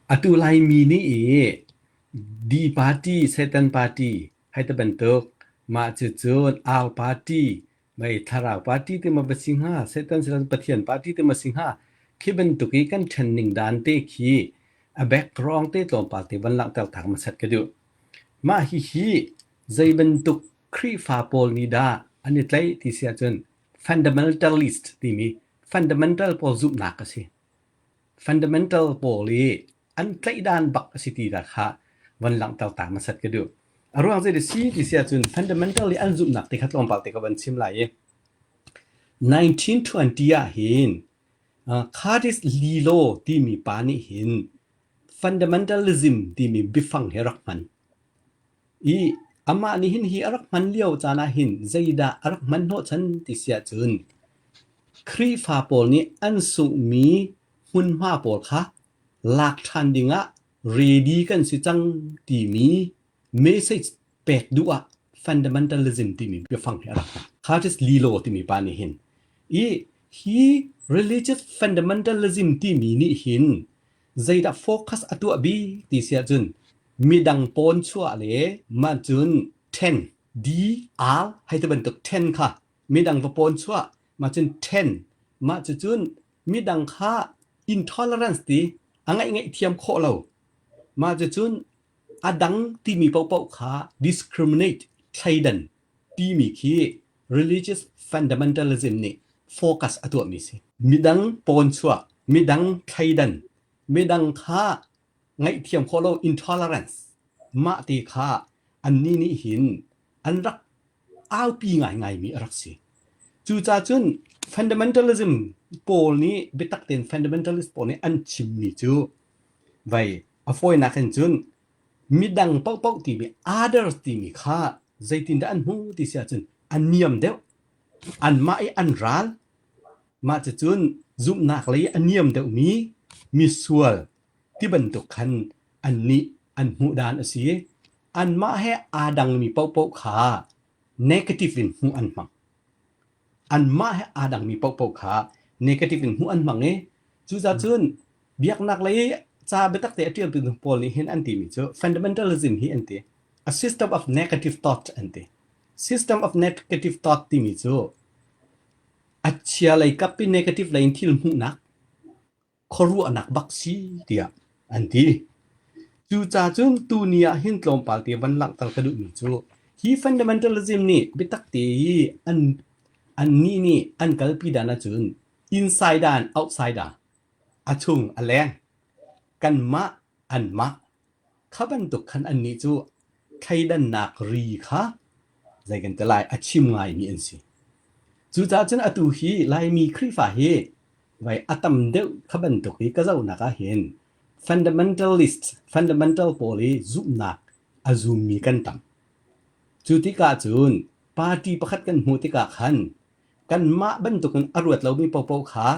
Atu Laimi nih i D party, Satan party hei ti bantuk, mah cucun Ar party, mei thlarau party ti maw va si hnga, Satan si lo Pathian party ti maw si hnga, khi bantuk i kan ṭhen ning dan te khi a background te tlawmpal te van langhter tak hmasat ka duh. Mah hihi zei bantuk Khrihfa pawl nih dah an i tlaih ti si ahcun fundamentalist timi fundamental pawl zumhnak a si. Fundamental pawl i an tlaih dan bak a si ti ta kha van langhter ta hmasat ka duh. A ruang zei si ti si ahcun fundamental i an zumhnak te kha tlawmpal te ka van chim lai i 1920 ah hin uh, Curtis Lilo timi pa nih hin fundamentalism timi biafang hi rak hman. I amah nih hin hi a rak hman lio caan ah hin zeidah a rak hman hnawhchan ti si ahcun Khrihfa pawl nih an sunghmi hmunhma pawl kha lak ṭhan dingah ready kan si cang timi message pek duh ah fundamentalism timi biafang hi a rak hman. Curtis Lilo timi pa nih hin i hi religious fundamentalism timi nih hin zeidah focus a tuah bik ti si ahcun midang pawn chuah le mah cun ṭhen D R hei ti bantuk ṭhen kha midang va pawn chuah mah cun ṭhen mah cucun midang kha intolerance ti a ngaih ngaih thiam khawh lo mah cucun a dang timi paohpaoh kha discriminate thleidan timi khi religious fundamentalism nih focus a tuahmi si. Midang pawn chuah, midang thleidan, midang kha ngaihthiam khawh lo intolerance mah te kha annih nih hin an rak aupi ngaingaimi a rak si. Cucaah cun fundamentalism pawl nih biatak tein fundamentalist pawl nih an chimmi cu vai a fawinak in cun midang paohpaoh timi others timi kha zeitindah an hmuh ti si ahcun an niam deuh anmah i an ral mah cucun zumhnak lei a niam deuhmi misual ti bantuk khan annih an hmuh dan a si. Anmah he aa dangmi paohpaoh kha negative in hmuh an hmang. Anmah he aa dangmi paohpaoh kha negative in hmuh an hmang i cucaah cun biaknak lei ca biatak te a ṭialtu pawl nih hin an timi cu fundamentalism hi an ti. A system of negative thought an ti. System of negative thought timi cu a chia lei kap i negative lei in thil hmuhnak khuaruahnak bak si tiah an ti. Cucaah cun tuni ah hin tlawmpal te van langhter ka duhmi cu hi fundamentalism nih biatak te i an annih nih an kalpi dan ahcun insider and outsider a chung a leng kanmah anmah Kha bantuk khan annih cu thleidannak ri kha zei kan ti lai a chim ngaimi an si. Cucaah cun atu hi Laimi Khrihfa hi vai a tam deuh kha bantuk hi ka zohnak ah hin fundamentalist fundamental pawl i zumhnak a zummi kan tam. Cu tikah cun party pakhat kan hmuh tikah khan kanmah bantukin a ruat lomi paohpaoh kha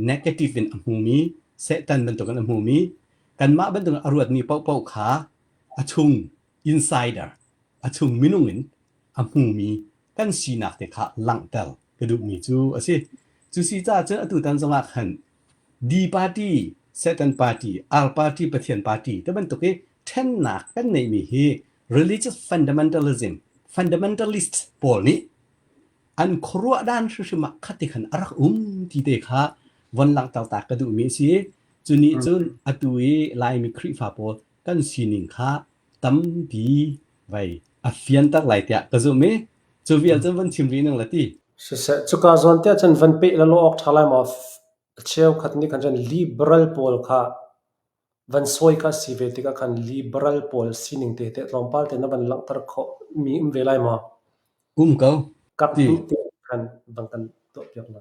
negative in a hmumi Satan bantukin a hmumi kanmah bantukin a ruatmi paohpaoh kha a chung insider a chung minung in a hmumi kan sinak te kha langhter ka duhmi cu a si. Cu si caah cun atu tan zongah khan D party, Satan party, R party, Pathian party te bantuk i ṭhennak kan neihmi hi religious fundamentalism, fundamentalist pawl nih an khuaruah dan hrimhrim ah khati khan a rak um ti te kha von langhter ta ka duhmi a si. Cu nih cun atu i Laimi Khrihfa pawl kan sining kha tampi vai a fianter lai tiah ka zumh i cu vial cun van chim rih ning la ti. Siseh, cuka zawn te cun van peh la law awk ṭha lai maw? Cheukhat nih khan cun liberal pawl kha van sawi kha si ve tikah khan liberal pawl sining te teh tlawmpal te na van langhter khawh mi um ve lai maw? Um ko. Kap hnih te khan van kan tuahpiak la.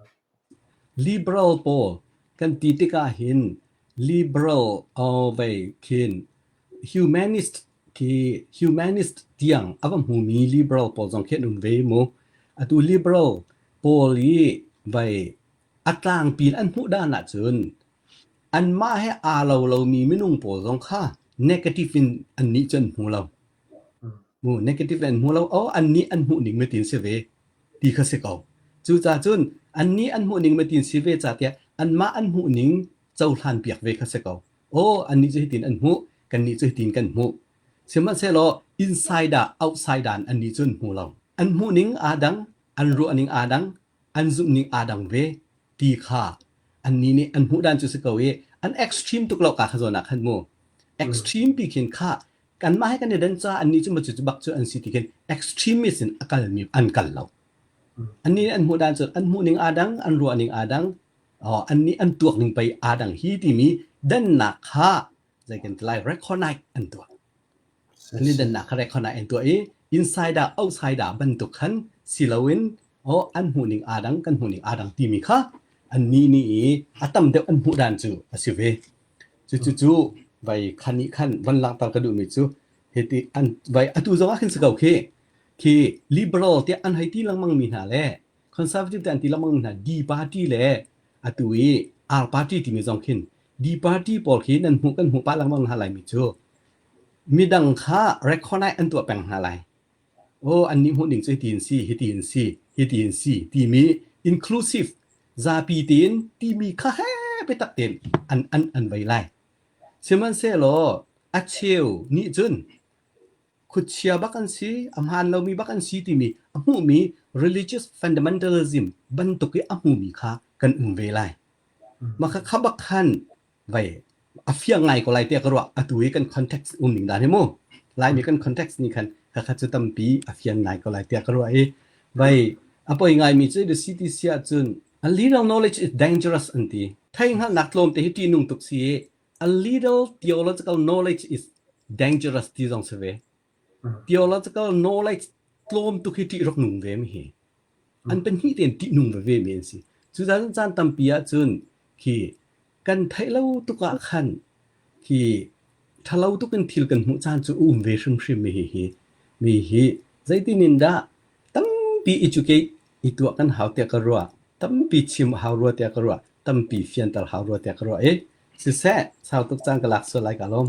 Liberal pawl kan ti tikah hin liberal vei khin humanist khi humanist tiang a va hmumi liberal pawl zong khi an um ve mu. Atu liberal pawl i vei a tlangpi in an hmuh dan ahcun anmah he aa lo lomi minung pawl zong kha negative in annih cu an hmu lo. Mu negative in an hmu lo. Oh, annih an hmuh ning matin si ve ti kha si ko. Cucaah cun annih an hmuh ning matin si ve ca tiah anmah an hmuh ning cohlan piak ve kha si ko. Aw, annih cu hitin an hmuh, kannih cu hitin kan hmuh. Sihmanhsehlaw insider, outsider in annih cu an hmu lo. An hmuhning aa dang, an ruahning aa dang, an zumhning aa dang ve ti kha annih nih an hmuh dan cu si ko i an extreme tuk lo ka kha zawn ah khan mu. Extreme pi khin kha kanmah he kan i dan caah annih cu macu cu bak cu an si ti khin extremist in a kalmi an kal lo. Annih nih an hmuh dan cu an hmuhning aa dang, an ruahning aa dang, annih an tuakning pei aa dang hi timi dannak kha zei kan ti lai recognize an tuah. An i dannak kha recognize an tuah i insider outsider bantuk khan si loin oh an hmuhning aa dang kan hmuhning aa dang timi kha annih nih i a tam deuh an hmuh dan cu a si ve. Cucu cu vai khan nih khan van langhter ka duhmi cu hiti an vai atu zong ah khin si ko khi khi liberal tiah an hei ti lengmang mi hna le conservative tiah an ti lengmang mi hna D party le atu i R party timi zong khin D party pawl khi nan hmuh kan hmuh pah lengmang hna lai mi cu midang kha recognize an tuah peng hna lai. Oh annih hmuh ning cu hiti in si hiti in si hiti in si timi inclusive zapi tein timi kha he biatak tein an an an vei lai. Sihmanhsehlaw a cheu nih cun khuachia bak an si, a hmaan lomi bak an si timi a hmuhmi religious fundamentalism bantuk i a hmumi kha kan um ve lai. Mah kha kha bak khan vai a fiang ngai ko lai tiah ka ruah. Atu i kan context um ning dan hi mu. Laimi kan context nih khan khakha cu tampi a fian ngai ko lai tiah ka ruah i vai a poi ngaimi cu the CTC ahcun a little knowledge is dangerous an ti. Thei hngalhnak tlawmte hi ṭihnung tuk si i a little theological knowledge is dangerous ti zong si ve. Theological knowledge tlawm tuk hi ṭih rak nung ve mi hi. An pahnih tein ṭih nung veve mi an si. Cucaah caan tampi ahcun khi kan theih lo tuk ah khan khi ṭhalo tuk in thil kan hmuh caan cu a um ve hrimhrim mi hi hi mi hi zeitin in dah tampi educate i tuah kan hau tiah ka ruah tampi chim hau rua tiah ka ruah tampi fianter hau rua tiah ka ruah i siseh sau tuk caan ka lak sual lai ka lawm.